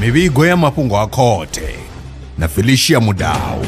Mivhigo ya mafhungo a khothe na Felicia Mudau.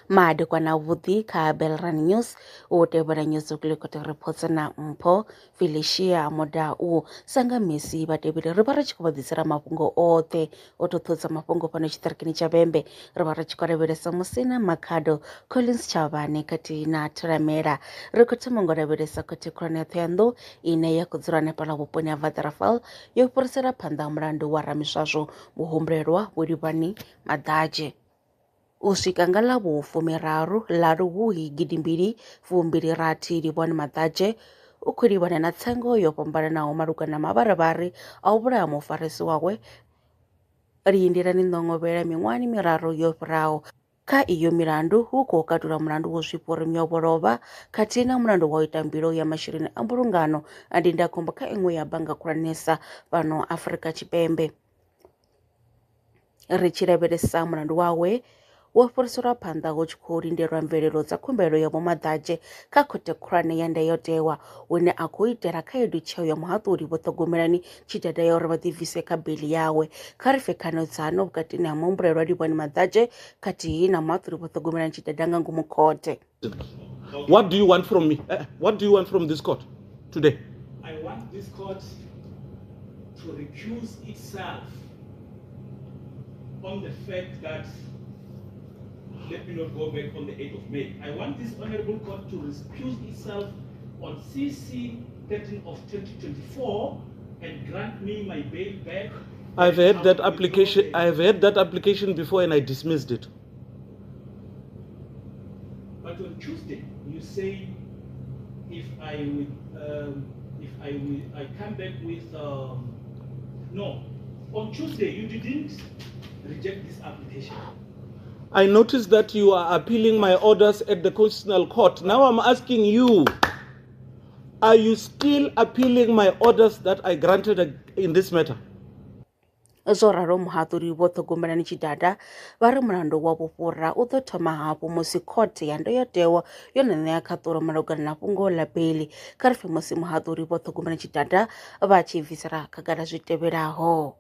Madekwana avhuḓi kha Belran News u tevhela News Weekly Court Reports na Mpho Felicia Mudau. Sa nga misi vhatevheli ri vha ri tshi khou vha ḓisela mafhungo oṱhe o tou ṱhodza mafhungo fhano tshiṱirikini tsha Vhembe. Ri vha ri tshi khou lavhelesa Musina Makhado, Collins Chavhane khathihi na Thulamela. Ri khou thoma ngo lavhelesa khothe khulwane ya Thohoyandou ine ya khou dzula hanefhaḽa vhuponi ha Waterval yo fhirisela phanḓa mulandu wa ramiswazwo muhumbulelwa Vho Livhani Maḓadzhe. U swika nga ḽa vhufumiraru ḽa Luhuhi gidimbili fumbili rathi Livhani Maḓadzhe u khou livhana na tsengo yo fhambananaho malugana na mavharivhari a u vhulaya mufarisi wawe Lindelani Ṋoṅovhela miṅwahani miraru yo fhiraho. Kha iyo milandu hu khou katelwa mulandu wa u zwifha uri miobolovha khathihi na mulandu wa u ita mbilo ya masheleni a mbulungano a ndindakhombo kha iṅwe ya bannga khulwanesa fhano Afrika Tshipembe. Ri tshi lavhelesa mulandu wawe wo fhiriselwa phanḓa hu tshi khou lindelwa mvelelo dza khumbelo ya Vho Maḓadzhe kha khothe khulwane ya ndayotewa hune a khou itela khaedu tsheo ya muhaṱuli Vho Ṱhogomelani Tshidada ya uri vha ḓibvise kha beiḽi yawe. Kha ri pfe khanedzano vhukatini ha muhumbulelwa Livhani Maḓadzhe khathihi na muhaṱuli Vho Ṱhogomelani Tshidada nga ngomu khothe. What do you want from me? What do you want from this court today? I want this court to recuse itself on the fact that, let me not go back on the 8th of May. I want this honorable court to recuse itself on CC 13 of 2024 and grant me my bail back. I've had that application. I've had that application before and I dismissed it. But on Tuesday, you say if I would, if I will, I come back with, no. On Tuesday, you didn't reject this application. I noticed that you are appealing my orders at the Constitutional Court. Now I'm asking you, are you still appealing my orders that I granted in this matter? Zwo ralo muhaṱuli Vho Ṱhogomelani Tshidada vha ri mulandu wa vhufhura u ḓo thoma hafhu musi khothe ya ndayotewa yo no ṋea khaṱulo malugana na fhungo ḽa beiḽi. Kha ri pfe musi muhaṱuli Vho Ṱhogomelani Tshidada vha tshi bvisela khagala zwi tevhelaho.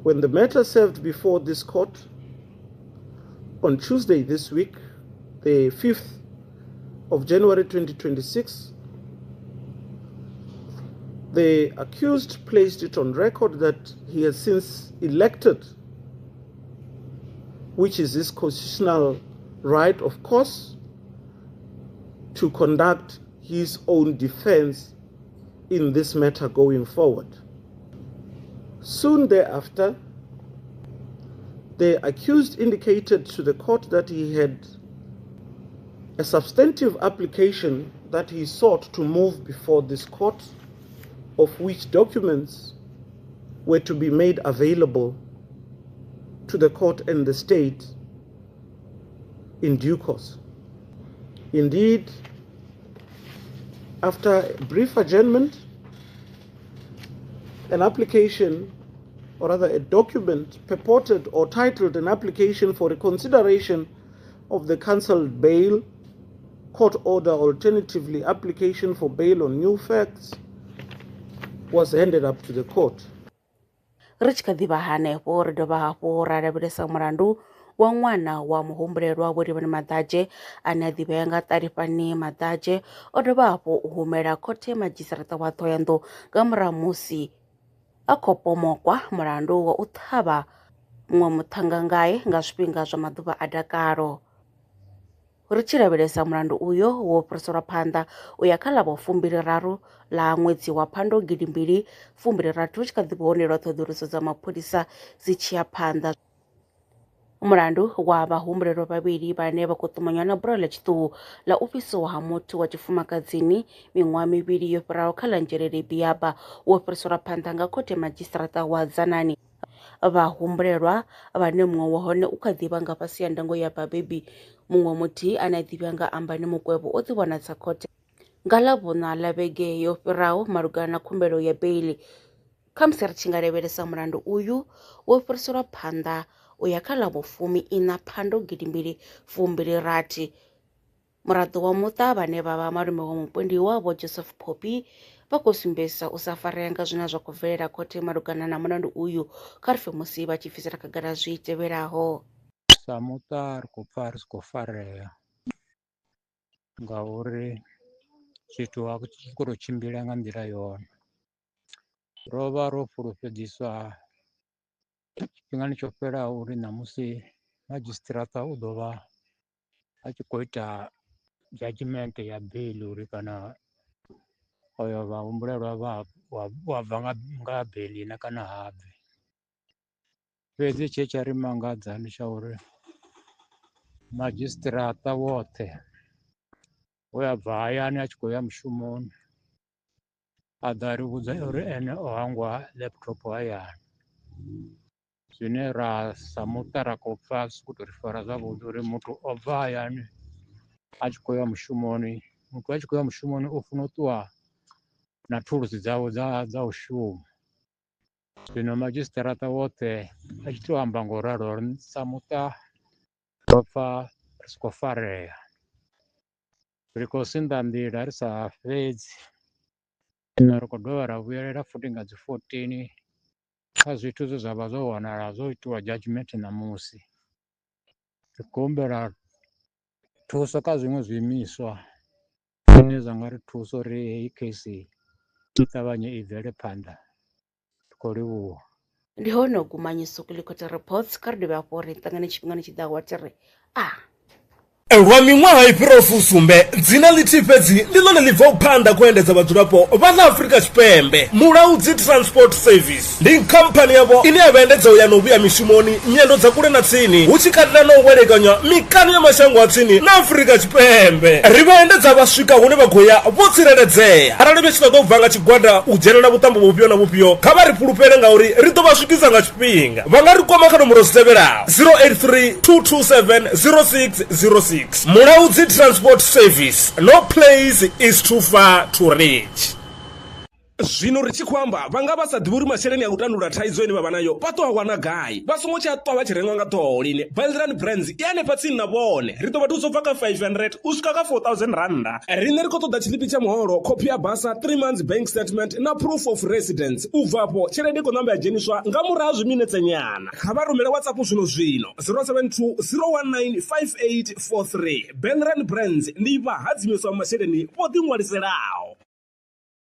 When the matter served before this court on Tuesday this week, the 5th of January 2026, the accused placed it on record that he has since elected, which is his constitutional right, of course, to conduct his own defense in this matter going forward. Soon thereafter, the accused indicated to the court that he had a substantive application that he sought to move before this court, of which documents were to be made available to the court and the state in due course. Indeed, after a brief adjournment, an application, or rather a document purported or titled an application for reconsideration of the cancelled bail, court order, alternatively application for bail on new facts, was handed up to the court. Ri tshi kha ḓi vha hanefho ri dovha hafhu ra lavhelesa mulandu wa ṅwana wa muhumbulelwa Vho Livhani Maḓadzhe ane a ḓivhea nga Ṱalifhani Maḓadzhe o dovha hafhu u humela khothe ya madzhisiṱiraṱa wa Thohoyandou nga murahu musi a khou pomokwa mulandu wa u ṱhavha muṅwe muṱhannga ngae nga zwifhinga zwa maḓuvha a dakalo. Ri tshi lavhelesa mulandu uyo wo fhiriselwa phanḓa u ya kha ḽa vhufumbili-raru ḽa ṅwedzi wa Phando gidimbili fumbili rathi hu tshi kha ḓi vhonelwa ṱhoḓuluso dza mapholisa dzi tshi ya phanḓa. Mulandu wa vhahumbulelwa vhavhili vhane vha khou ṱumanywa na bulayo ḽa tshiṱuhu ḽa u fhisiwa ha muthu wa tshifumakadzini miṅwaha mivhili yo fhiraho kha ḽa Nzhelele Biaba wo fhiriselwa phanḓa nga khothe ya madzhisiṱiraṱa wa Dzanani. Vhahumbulelwa vhane muṅwe wa hone u kha ḓi vha nga fhasi ha ndango ya vhabebi, muṅwe muthihi ane a ḓivhiwa nga Ambani Mukwevho o ḓivhonadza khothe nga ḽa vhuṋa ḽa vhege yo fhiraho malugana na khumbelo ya beiḽi. Khamusi ri tshi nga lavhelesa mulandu uyu wo fhiriselwa phanḓa u ya kha ḽa vhufumi iṋa Phando gidimbili fumbili rathi. Muraḓo wa muṱa vhane vha vha malume wa mupondiwa Vho Joseph Phophi Vha khou sumbedzisa u sa farea nga zwine zwa khou bvelela khothe malugana na mulandu uyu. Kha ri pfe musi vha tshi bvisela khagala zwi tevhelaho. Sa muṱa ri khou pfha ri si khou farea ngauri zwithu a zwi khou tou tshimbila nga nḓila yone. Ro vha ro fhulufhedziswa tshifhingani tsho fhelaho uri ṋamusi madzhisiṱiraṱa u ḓo vha a tshi khou ita judgement ya bail uri kana oyo vhahumbulelwa vha wa bva nga beiḽi na kana ha bvi. Fhedzi tshe tsha ri mangadza ndi tsha uri madzhisiṱiraṱa woṱhe we a bva hayani a tshi khou ya mushumoni a ḓa ri vhudza uri ene o hangwa laptop hayani, zwine ra sa muṱa ra khou pfha zwi khou tou ri fara zwavhuḓi uri muthu o bva hayani a tshi khou ya mushumoni, muthu a tshi khou ya mushumoni u funa u ṱuwa na thulusi dzawe dza u shuma. Zwino madzhisiṱiraṱa woṱhe a tshi to amba ngo ralo sa muṱa ro pfha ri si khou farea, ri khou sinḓa nḓila ri sa fhedzi, zwino ri khou dovha ra vhuyelela futhi nga dzi 14 kha zwithu zwe zwa vha zwo wanala zwo itiwa judgement ṋamusi. Ri khou humbela thuso kha zwiṅwe zwiimiswa zwine zwa nga ri thusa uri heyi case i ṱavhanye i bvele phanḓa. Ri khou livhuwa. Ndi hone u guma Nyisukuli Court Reports. Kha ri dovhe hafhu ri ṱangane tshifhingani tshi ḓaho wa thi ri a Lwa miṅwaha i fhiraho fusumbe, dzina ḽithihi fhedzi ndi ḽone ḽi bvaho phanḓa khou endedza vhadzulapo vha ḽa Afrika Tshipembe. Mulaudzi Transport Service ndi khamphani yavho ine ya vha endedza u ya na u vhuya mishumoni, nyendo dza kule na tsini, hu tshi katela na u hwelekanya mikano ya mashango a tsini na Afrika Tshipembe. Ri vha endedza vha swika hune vha khou ya vho tsireledzea. Arali vha tshi ṱoḓa u bva nga tshigwada u dzhenela vhuṱambo vhufhio na vhufhio, kha vha ri fhulufhele ngauri ri ḓo vha swikisa nga tshifhinga. Vha nga ri kwama kha nomboro dzi tevhelaho, 083 227 0606. Mulaudzi Transport Service, no place is too far to reach. Zwino ri tshi khou amba, vha nga vha sa ḓivhi uri masheleni a u tandulula thaidzo ine vha vha nayo vha ḓo a wana gai. Vha songo tsha ṱwa vha tshi rengwa nga ṱhoho lini. Belrand Brands i hanefha tsini na vhone. Ri ḓo vha thusa u bva kha 500 u swika kha 4000 rannda. Riṋe ri khou ṱoḓa tshiḽipi tsha muholo, khophi ya basa, 3 months bank statement na proof of residence. U bva afho, tshelede i khou namba ya dzheniswa nga murahu ha zwiminetse nyana. Kha vha rumele WhatsApp zwino zwino 072 019 5843. Belrand Brands ndi vhahadzimiswa masheleni vho ḓiṅwaliselaho.